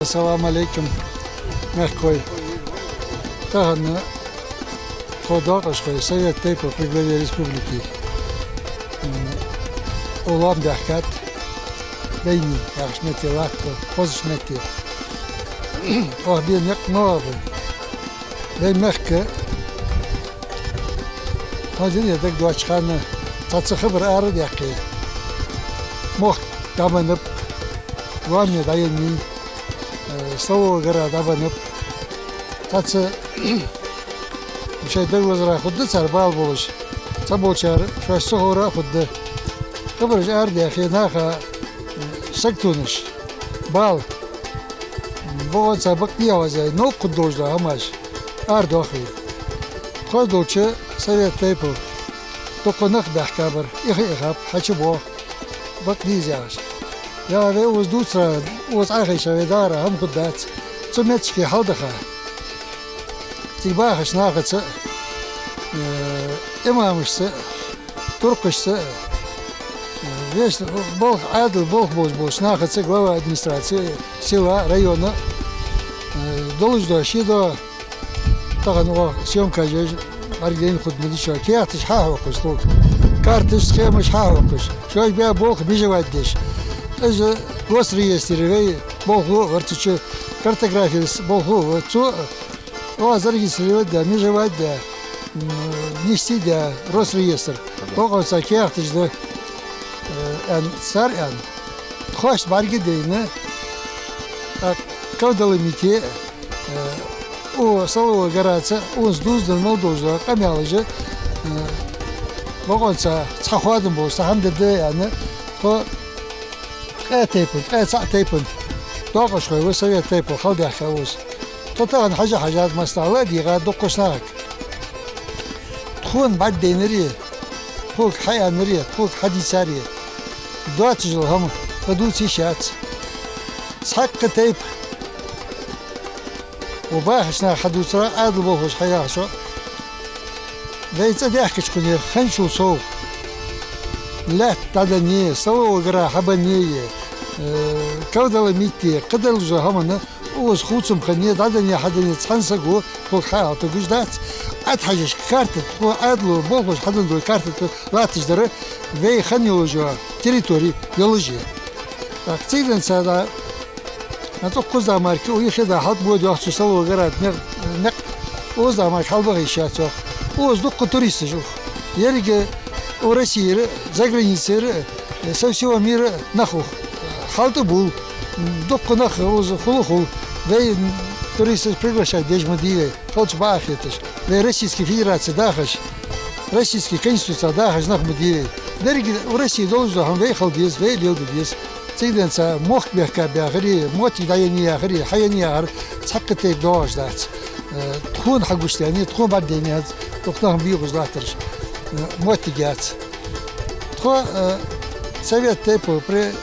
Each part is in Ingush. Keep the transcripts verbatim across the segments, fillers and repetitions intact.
Ассаламу Ӏалайкум, мехкахой. Тахан тхо, доакъашхой, Совет тейпов при главе республики, м, улам баьхкад. Вайна яхача метте латт тхо, хозача метте. Оаха бе никъ ма оаба. Вай мехка хьо дина дагадоацача хана цхьацца хабар арадаьккхе. Мохк дӀабеннаб, лоаме дӀаеннай, э, столовая гора дӀабеннаб. Цхьацца шоай дагалазара хургда цар бала болаш, цхьаболчар шоашта ца ховра а хургда. Хабараш арадаьхе, наха, э, саготонаш, бала, бокъонца бакъ дехьа ваза, новкъа хургдолаш да хӀамаш арадоахе. Тхо долча Совет тейпов дукха нах баьхкабар, иха-ихаб, хьачубоах, бакъ деза яхаш. Я вай укхаза дувцара, укхаза Ӏохайша вай дагӀара хӀама хургдац. Цу метташка хьалдаха, цига бахача нахаца, э, имамашца, туркхашца, э, вешта болх, Ӏаьдала болх беш болча нахаца, глава администрации села, района, э, долаш да ши да, тахан оаха съёмка еш, бӀаргадайна хургда ма дий шоана, кехаташ хьахьокхаш тхога, карташ, схемаш хьахьокхаш, шоаш баь болх межевать деш. Из госреестре вай болхло а вар, цу чу картографера болхло а вар, цо оаха зарегистрировать даь, межевать даь, м, внести даь Росреестре. Бокъонца кехаташ да, э, аьнна, цар аьнна. Тхоашта бӀаргадайна, а, кавдала мите, э, укх столовая гораца, укхаза дувзаденна мел долаш да къамаьлаш, э, бокъонца цхьа хоадам болаш, цхьа хӀама дергда аьнна, тхо ткъаь тайпан, ткъаь цаӀ тайпан доакъашхой ва, Совет тейпов хьалдаьхка укхаза. Тхо тахан хьажа-хьажа, массанахьа ладийгӀад дуккхача наха. Тхона бӀаргадайнаре, тхога хьааьннаре, тхога хьадийцаре доацаш дола хӀама ладувца йиш яц. Цхьаккха тайпа, укх бахача наха хьадувцар, Ӏаьдала болхлоша хьаяхачох, вай цӀадаьхкача хана хинначул совгӀа, лаьтта дӀаденна, столовая гора хьабенна, э, кавдала митте, кхыдола хӀамана укхаза хувцам хинна, дӀаденна, хьаденна цхьан саго тхога хьаала тугаш дац. ТӀатӀахьежача карта, тхо Ӏаьдало болхлоша хьаденна дола карта тӀа латташ дар вай хинна йолаш йола территори йолаш я. ТӀаккха цигара денз да, а, цӀоккхуза мара укх йихеда хьалтӀабода йоах цу столовая гора никъ, никъ, укхаза мара хьалбаха йиш яц оаха. Укхаза дуккха туристаш ух. Еррига укх Россера, заграницера, со всего мира нах ух. ХьалтӀабул. Дуккха нах укхаза хул а хул. Вай туристаш приглашать деш ма дий вай, халча бакъахьа хеташ. Вай Российски Федераце дахаш, Российски Конституцех дахаш нах ма дий вай. Деррига укх Россе долаш дола хӀама вай хила деза, вай леладе деза. Цигара денз мохк баьхкаб яхари, моттиг дӀаеннай яхари, хьаеннай яхар цхьаккха тайпа доагӀаш дац. Э, тхона хьагучадаьннад, тхона бӀаргадайнад, дукха наха бийхаш латтараш, э, моттиг яц. Тхо, э, Совет тейпов при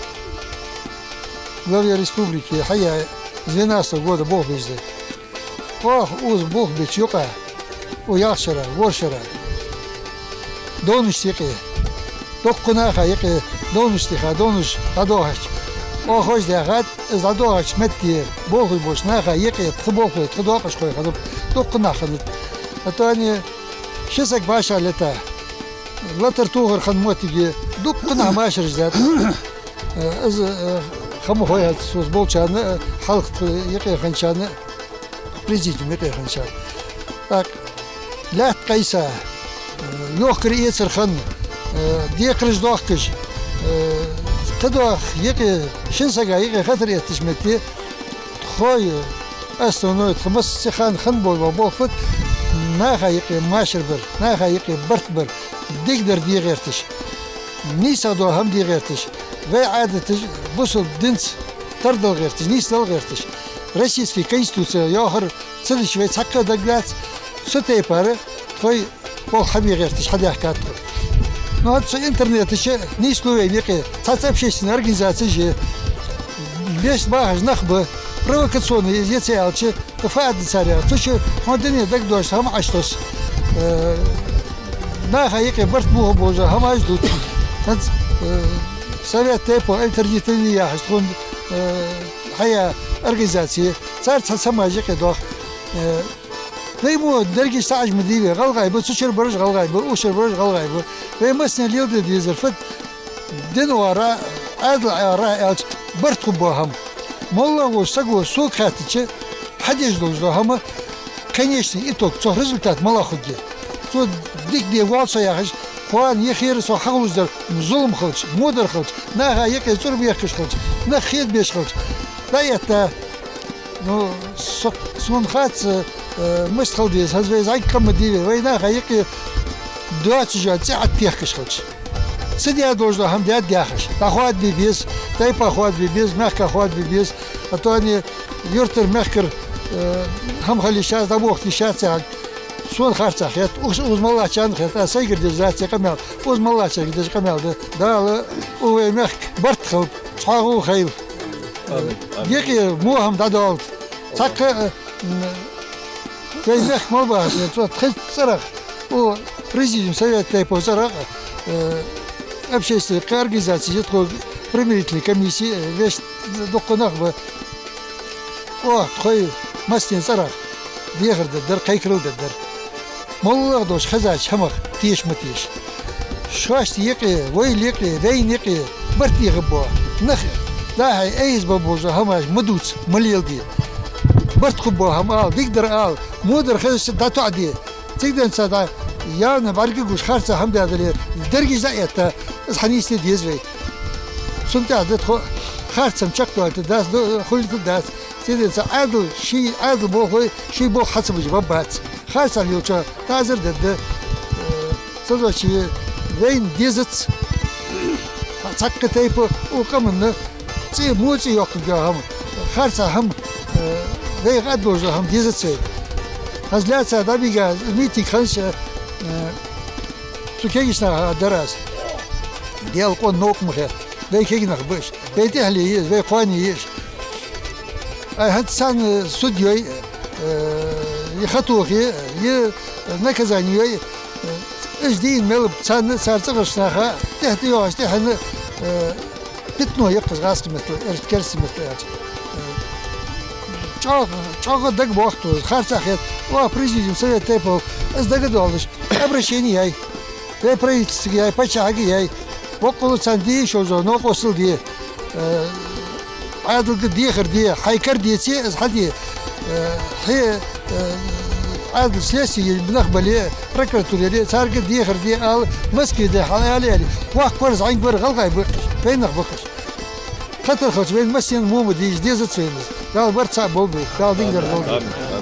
главе республики хьаяь с двенадцатого года болх беш да. Оаха укхаза болх беча юкъа, укх ялх шера, ворхӀ шера, довнашта юкъе, дуккха наха юкъе довнаш тӀа, довнаш дӀадохьаш, оаха хоза даьхад, из дӀадохьача метте болх беш болча наха юкъе тха болхлой, тха доакъашхой хиннаб, дуккха нах хиннад. А то они ши саг башха лета, латар тохар хинна моттиге дуккха нах машараш даьд. Э, из, э, хӀама хой хӀанз цу болчарна, э, хьалха тха юкъе хинначарна, президиума юкъе хинначарна. ТӀаккха лаьтта къийса, э, йохкар-эцар хинна, э, декхараш доахкаш, э, кхыдола юкъе, шин сага юкъе хатар эттача метте, тхоай основной, тха массане хинна бола болх фуд, наха юкъе машар бар, наха юкъе барт бар, дикадар де гӀерташ, нийсагӀа дола хӀама де гӀерташ, вай Ӏадаташ бусалба динца тардала гӀерташ, нийсдала гӀерташ. Российски Конституце йоахар ца дича вай цхьаккха а дагалац, цу тайпара тхоай болх хьабе гӀерташ хьадаьхкад тхо. Ну, хӀанз цу интернета чу нийслу вайна юкъе, цхьацца общественни организацеш я, беса бахаш нах ба, провокационни я ца аьлча, фу аргда цар яхар. Цу чу хьона дина дагадоагӀаш хӀама Ӏочутосс. Э, наха юкъе барт бохабеш бола хӀамаш дувц. ХӀанз, э, Совет тейпов альтернативни яхаш тхона, э, хьаяь организаци, цар цхьа самажи къе дох. Э, вай мо деррига сагӀаш ма дий вай, гӀалгӀай ба, цу чура бараш гӀалгӀай ба, укх чура бараш гӀалгӀай ба. Вай массане леладе дезар фуд, дин оагӀорахьа, Ӏаьдал оагӀорахьа аьлча, барт хургбола хӀама. МоллагӀа волча саго сога хаьттача, хьадеш долаш дола хӀама, конечный итог, цох результат малагӀа хургья. Цо дика де воал со яхаш, кхоана е хера со хьахулаш дар, зулам хилча, модар хилча, наха юкъе цӀурбехкаш хилча, нах хедабеш хилча. ДӀаэтта, ну, со, сона хац, э, мишта хила деза, хӀанз вай зӀамига къам ма дий вай, вай наха юкъе доацаш йола цӀи Ӏотехкаш хилча. Ца де долаш дола хӀама даьд яхаш. ДӀахоадабе беза, тайпа хоадабе беза, мехка хоадабе беза. А то аьнна юртара, мехкара, э, хӀама хила йиш яц, дӀабохка йиш яц яхаш. Сона харцахьа хет, укх-, укхаза моллагӀчарна хет, аз сайгара деш дац ер къамаьл, укхаза моллагӀчарга деш къамаьл да. Дала укх вай мехка барт хилба, цхьоагӀо хийла. Амин, амин. Юкъе во хӀама дӀадоалда. Цхьаккха, э, м, вай мехка мел бахаш, э, цу тха цӀерах, укх Президиум Совета тейпов цӀерах, э, общественни организаци я тхо, примирительни комисси, э, вешта дукха нах ба. Оаха тхоай массане цӀерах дехар дергдар, кхайкарал дергдар. МоллагӀа долаш хезача хӀамах теша ма теша. Шоашта юкъе, вайна юкъе, вайна юкъе барт дехаргбола нах, дӀа-хьа айса баргболаш дола хӀамаш ма дувца, ма леладе. Барт хургбола хӀама ала, дикадар ала, модар хезача дӀатоӀаде. Цига денз цхьа дӀа, яна бӀарга гуш харцахьа хӀама даь дале, дерригаш дӀаэтта, из хьанийсде деза вай. Цунна тӀехьа да тхо, харцахьа чакхдоалийта дац, до-, хулийта дац. Цига денз цхьа Ӏаьдал, ший Ӏаьдала болхлой, ший болх хьа ца беш ба бац. Харцахьа лелачоа таӀазар дергда, э, ца дочи вайна дезац. Цхьаккха тайпа укх къаманна цӀи, во цӀи йоаккхаргйола хӀама. Харцахьа хӀама, э, вайх аргдолаш дола хӀама дезац вай. ХӀанз лаьца дӀабига митинг хиннача, э, цу кегийча наха дар аз. Даьла къоанош ма хет. Вай кегий нах ба уж. Вай тӀехьале я уж, вай кхоане я уж. Ай, хӀанз царна суд йой, э, е хатохе, е наказани йой, э, уж дийна мел ба царна, цар цӀагӀарча наха, тӀехьа тӀайоагӀача тӀехьенна, э, питано я-кх из гӀазкхий меттала, эрча керста меттала аьлча. Э, чӀоагӀа, чӀоагӀа дагабоах тхо, харцахьа хет, оаха Президиум Совета тейпов, из дагадоалаш, обращени яьй. Вай правительствага яьй, паччахьага яьй, боккъала царна де йиш йолаш йола новкъостал де, э, Ӏаьдалга дехар де, хьай кара деце, из хьаде, э, хье, э, Ӏаьдала следстве еш нах бале, прокуратуре яле, царга дехар де ала, Москве даь хьал ала аьле. Воккха вар, зӀамига вар гӀалгӀай ба, вайнах ба-кх уж. Хатар хилча, вайна массанена во ма дий из, дезац вайна из. Дала барт цхьа болба вай, Дала дикадар болба вай. Амин.